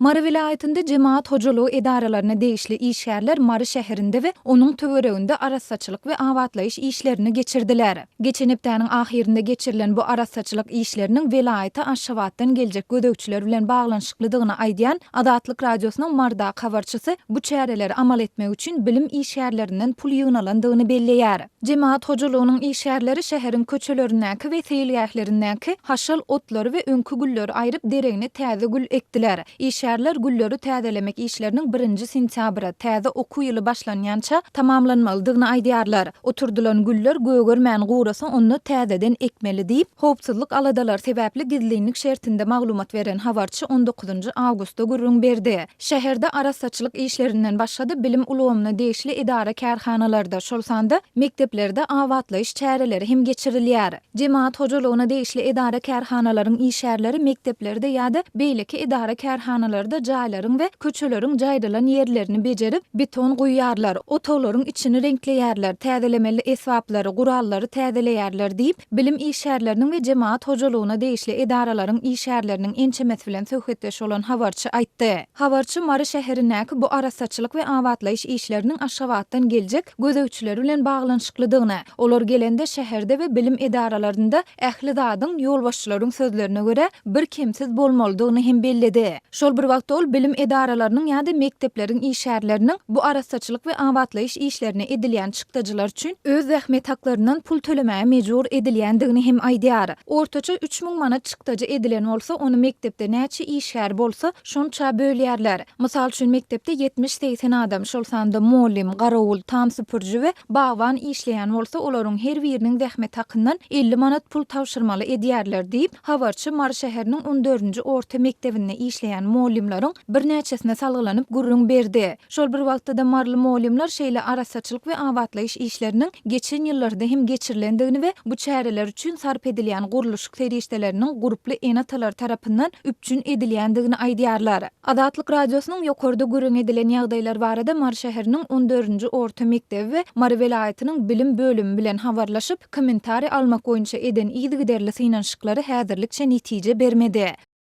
Mary welaýatynda jemagat hojalygy edaralaryna degişli işgärler Mary şäherinde we onuň töwereginde arassaçylyk we abatlaýyş işlerini geçirdiler. Geçen hepdäniň ahyrynda geçirilen bu arassaçylyk işleriniň welaýata Aşgabatdan geljek gözegçiler bilen baglanyşyklydygyny aýdýan Azatlyk Radiosynyň Marydaky habarçysy bu çäreleri amal etmek üçin bilim işgärlerinden pul ýygnalandygyny belleýär. Jemagat hojalygynyň işgärleri şäheriň köçelerindäki we seýilgählerindäki haşal otlary we öňki gülleri aýryp, deregine täze gül ekdiler. Işgärler gülleri täzelemek işleriniň birinji sentýabra, täze okuw ýyly başlanýança tamamlanmalydygyny aýdýarlar. Oturdylan güller gögermän gurasa onda täzeden ekmeli diýip, howpsuzlyk aladalary sebäpli gizlinlik şertinde maglumat beren habarçy on dokuzynjy awgustda gürrüň berdi. Şäherde arassaçylyk işlerinden başga-da bilim ulgamyna degişli edara-kärhanalarda, şol sanda mekdeplerde abatlaýyş çäreleri hem geçirilýär. Jemagat hojalygyna degişli edara-kärhanalaryň işgärleri mekdeplerde ýa-da beýleki edara-kärhanalarda jaýlaryň we köçeleriň jaýrylan ýerlerini bejerip, beton guýýarlar, otaglaryň içini reňkleýärler, täzelemeli esbaplary, gurallary täzeleýärler diýip, Bilim işgärleriniň we jemagat hojalygyna degişli edaralaryň işgärleriniň ençemesi bilen söhbetdeş bolan habarçy aýtdy. Habarçy Mary şäherindäki bu arassaçylyk we abatlaýyş işleriniň Aşgabatdan geljek gözegçiler bilen baglanyşyklydygyny, olar gelende şäherde we bilim edaralarynda ähli zadyň, ýolbaşçylaryň sözlerine görä, birkemsiz bolmalydygyny hem belledi. Şol bir wagtda ol bilim edaralarynyň ýa-da mekdepleriň işgärleriniň bu arassaçylyk we abatlaýyş işlerine edilýän çykdajylar üçin öz zähmet haklaryndan pul tölemäge mejbur edilýändigini hem aýdýar. Ortaça 3000 manat çykdajy edilen bolsa, ony mekdepde näçe işgär bolsa, şonça bölýärler. Mysal üçin, mekdepde ýetmiş-segsen adam, şol sanda mugallym, garawul, tam süpüriji we bagban işleýän bolsa, olaryň her biriniň zähmet hakyndan 50 manat pul tabşyrmaly edýärler diýip, Habarçy Mary şäheriniň on dördünji orta mekdebinde işleýän mugallymlaryň birnäçesine salgylanyp gürrüň berdi. Şol bir wagtda-da maryly mugallymlar şeýle arassaçylyk we abatlaýyş işleriniň geçen ýyllarda hem geçirilendigini we bu çäreler üçin sarp edilýän gurluşyk serişdeleriniň gurply ene-atalar tarapyndan üpjün edilýändigini aýdýarlar. Azatlyk Radiosynyň ýokarda gürrüň edilen ýagdaýlar barada Mary şäheriniň on dördünji orta mekdebi we Mary welaýatynyň bilim bölümi bilen habarlaşyp, kommentariý almak boýunça eden yzygiderli synanyşyklary häzirlikçe netije bermedi.